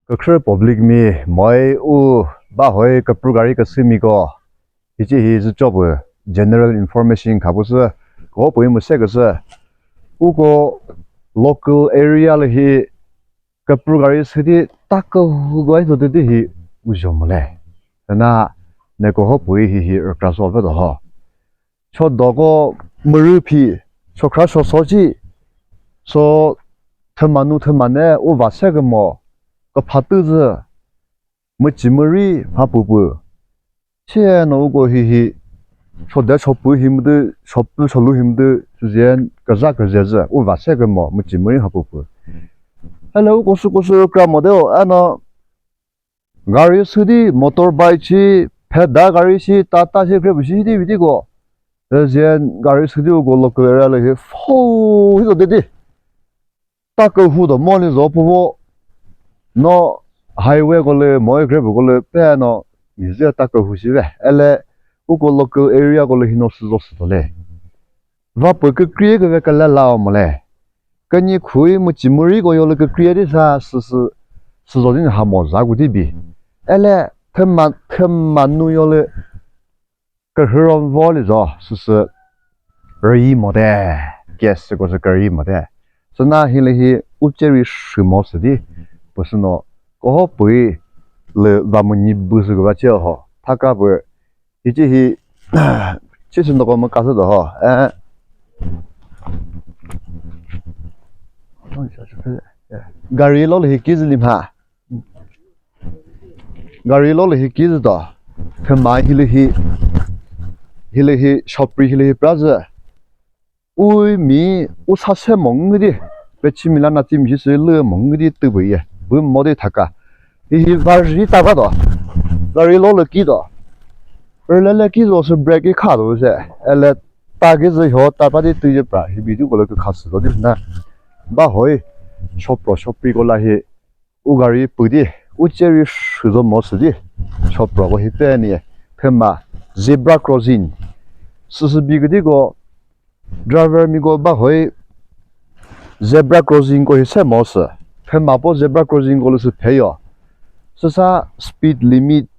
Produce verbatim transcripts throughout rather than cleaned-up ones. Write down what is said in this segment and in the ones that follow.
Kükhrü public mi moi u ba hoi küpru gari küsümiko. Hichi hi zü chopü general information khapüsü ko pui müse küsü. Uko local area lü hi küpru gari süti takü hugoi zotüti hi uzho mole. Sana neko ho pui hi hi rükra so vedo ho. Cho doko mürü phi, cho khra so so chi, so thümanu thümane u va se kümo, ko phatü zü, müchi müri mha püpü. Che no uko hi hi, cho de cho pü hi müdü, cho pü cho lu hi müdü, süzien kaza kaze zü, u va se kümo, müchi müri mha püpü. Hele uko su ko su kra model, ano, gari südi, motorbike chi, pheda gari chi, Tata chi, Grab chi, di, di ko. Süzien gari südi uko local area lü hi, fo, hi zo dedi. Takü hu do mo ni zo puvo. No highway ko lü, mo Grab ko lü, pe no, mi zü takü hu shi ve. Ele, uko local area ko lü hi no süzo südo le. Va pü kükri küve küla lao mole. Künyi khui müchi müri ko yolü kükri di sa sü sü süzo din ha mo za ku di bi. Ele thüma thüma nu yolü kürhüron vo li zo sü sü rüyi mo de. Gas ko sü kürüyi mo de. Süna hi lü hi u cheri shü mo sü di. Pü sü no ko ho pü lü va mu nyi bu sü ko va che ho. Thaka pü Hichi hi, chi sü noko mü kasü do ho. Eh. Gari lo lü hi kizü limha. Gari lo lü hi kizü do. Thüma hi lü hi, hi lü hi, shopri hi lü hi prazü. Ui mi u sa se mong di, pe chi mi la na chi mi shi lü mong di tü bu ye, bu mo di thaka. Hi hi va ri ta va do, va ri lo lü ki do. Rüle lü ki zo sü brake i kha do se, ele ta ki zü ho ta pa di tü ye pra, hi bi du ko lü kü kha sü do di na. Ba hoi, shop ro shop ri ko la hi, U gari pü di, u cheri shü zo mo sü di, shop ro ko hi pe ni, thüma zebra crossing. Süsübi küdi ko driver mi ko ba hoi zebra crossing ko hi se mo sü. Thüma po zebra crossing ko lü sü pheyo. Süsa speed limit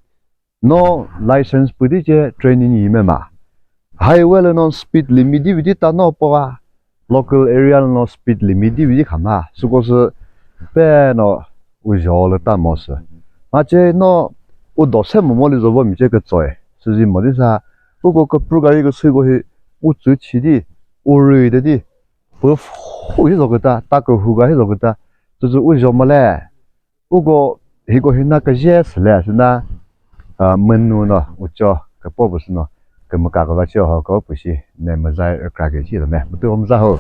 No license pü di che training yi mema. Highway lü no speed limit di vidi ta no po va. Local area lü no speed limit di vidi khama. Süko sü pe no u zho lü ta mo sü. Ma che no u do se mo mo li zo vo mi che kütsoi. Süzi mo di sa. Uko küpru gari küsü ko hi u tsü chi di. U rüi de di. Pü fu hi zo küta. Ta kühu ga hi zo küta. Tsü tsü u zho mo le. Uko hiko hina küzhe sü le sü na, ah, münu no ucho küpo pü sü no kümüka küva cho ho ko pü shi ne müzai rükra ke chi lo me. Mütü ho müza ho.